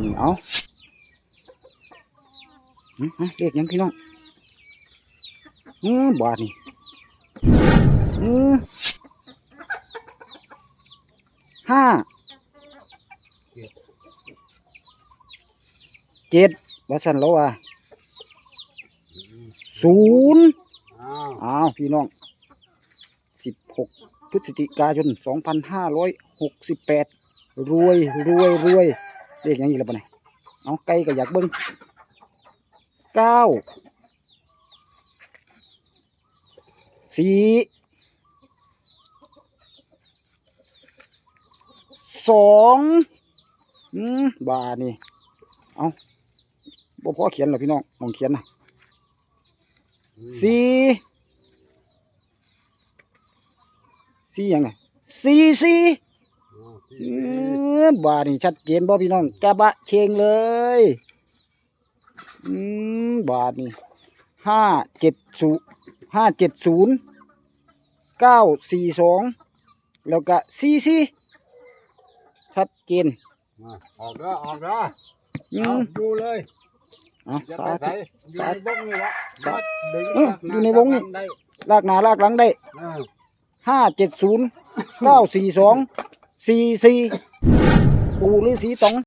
ນີ້ ເອົາ ຫຶ ຫຶ ເລກຫຍັງພີ່ນ້ອງ? ອືມ ບາດນີ້ ອືມ ຫ້າ ເຈັດ ວ່າຊັ້ນລາວວ່າ ສູນ ອ້າວ ອ້າວ ພີ່ນ້ອງ ສິບຫົກ ພຶສຈິກາຍົນ ສອງພັນຫ້າຮ້ອຍຫົກສິບແປດ ລວຍ ລວຍ ລວຍ ເລກຫຍັງອີກລະບາດນີ້? ເອົາ ໄກ່ກໍຢາກເບິ່ງ ເກົ້າ ສີ່ ສອງ ອືມ ບາດນີ້ ເອົາ ບໍ່ພໍຂຽນລະພີ່ນ້ອງ ໝ່ອງຂຽນນະ ອືມ ສີ່ ສີ່ຫຍັງນະ? ສີ່ສີ່ ອໍ ສີ່ ເອີ ບາດນີ້ຊັດເຈນບໍ່ພີ່ນ້ອງ? ຈະບະເຄງເລີຍ ອືມ ບາດນີ້ ຫ້າເຈັດສູນ ຫ້າເຈັດສູນ ເກົ້າສີ່ສອງ ແລ້ວກະ ສີ່ສີ່ ຊັດເຈນ ມາ ອອກເດີ ອອກເດີ ອືມ ເອົາ ຢູ່ເລີຍ ເອົາ ຢ່າໄປໃສ ສາທຸ ຢູ່ໃນວົງນີ້ລະ ສາທຸ ເອີ ຢູ່ໃນວົງນີ້ ລາກໜ້າລາກຫຼັງໄດ້ ເອີ ຫ້າເຈັດສູນ ເກົ້າສີ່ສອງ ສີ່ສີ່ ປູ່ລືສີຕອງ